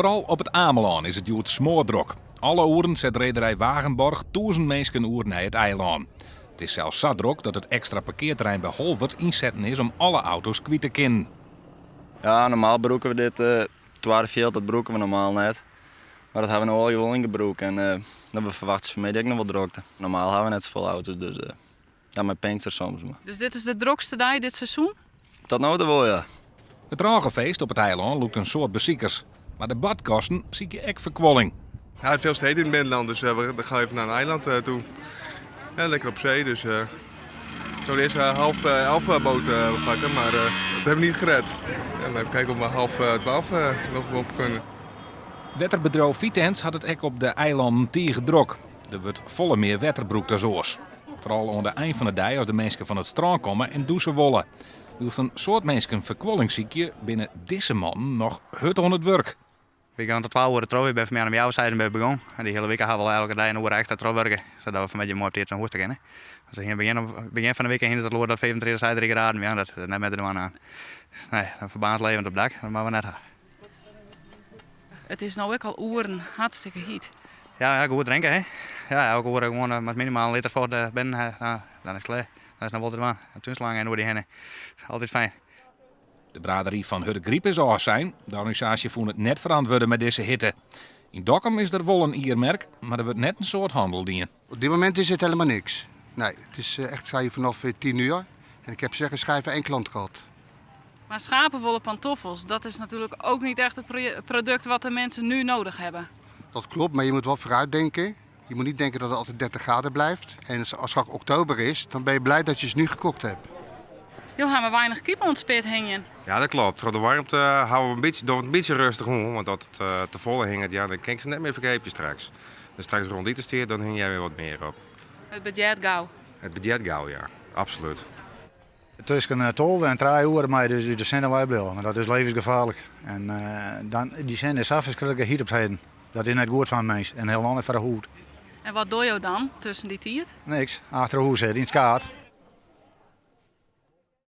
Foaral op It Amelân is it hjoed smoardrok. Alle oeren set rederij Wagenborg tûzen minsken oer nei it eilân. It is sels sa drok dat it ekstra parkearterrein by Holwert ynsetten is om alle auto's kwyt te kinnen. Ja, normaal brûke we dit twadde fjild, dat brûke we normaal net. Mar dat ha we no al wol yn gebrûk en uh, we ferwachtsje fanmiddei ek noch wol drokte. Normaal ha we net safolle auto's, dus uh, ja, mei Pinkster soms. Mar. Dus dit is de drokste dei dit seizoen? Tot no ta wol, ja. It Rôgefeest op it eilân lûkt in soad besikers, mar de badgasten sykje ek ferkuolling. Ja, het is veel te heet in het binnenland, dus uh, we gaan even naar een eiland uh, toe. Ja, lekker op zee, dus uh, ik zou de eerste half elf boot pakken, maar dat hebben we niet gered. Ja, even kijken of we 11:30 nog op kunnen. Wetterbedriuw Vitens hat it ek op de eilannen tige drok. Der wurdt folle mear wetter brûkt as oars. Foaral oan de ein fan de dei as de minsken fan it strân komme en dûse wolle. Wylst in soad minsken ferkuolling sykje, binne dizze mannen noch hurd oan it wurk. Wy gean tot twa oere troch. Wy binne fanmoarn om healwei seizen by begûn. En dy hiele wike hawwe we al elke dei in oere ekstra trochwurke, sadat we fanmiddei moai op tiid nei hûs ta kinne. Dus yn it begjin, begjin fan de wike hiene se it al oer dat 35, 36 graden wie. Dat is net mear te dwaan aan. Nee, dan ferbaarnt levend op dak. Dat moatte we net ha. It is no ek al oeren hartstikke hyt. Ja, ja, goed drinke hè. Ja, elke oere gewoan eh, minimaal in liter focht eh, binnen ha. Nou, dan is it klear. Dat is noch wol te dwaan. In túnslang en oer dy hinne. Altyd fijn. De bradery fan Hurdegaryp is ôfsein. De organisaasje fûn it net ferantwurde mei dizze hitte. Yn Dokkum is der wol in jiermerk, mar der wurdt net in soad hannel dien. Op dit moment is het helemaal niks. Nee, het is eh, echt zei vanaf 10 uur. En ik heb zeggen schrijven één klant gehad. Maar schapenwolle pantoffels, dat is natuurlijk ook niet echt het product wat de mensen nu nodig hebben. Dat klopt, maar je moet wel vooruitdenken. Je moet niet denken dat het altijd 30 graden blijft. En als het straks oktober is, dan ben je blij dat je ze nu gekocht hebt. Jo ha mar weinich kip oan it spit hingjen. Ja, dat klopt. Troch de waarmte hâlde we in bytsje, dogge we it in bytsje rêstich oan. Want as it uh, te folle hinget, ja, dan kin ik se net mear ferkeapje straks. Dus straks rûn itenstiid, dan hingje wer wat mear op. It bedjert gau. It bedjert gau, ja. Absolút. Tusken 12 en 3 oere mei dus út de sinne wei bliuwe, want dat is levensgefaarlik. En dan, dy sinne is sa ferskriklik hyt op 't heden. Dat is net goed foar in mins en hielendal net foar de hûd. En wat dogge jo dan tusken dy tiid? Niks, achter de hûs sitte, yn it skaad.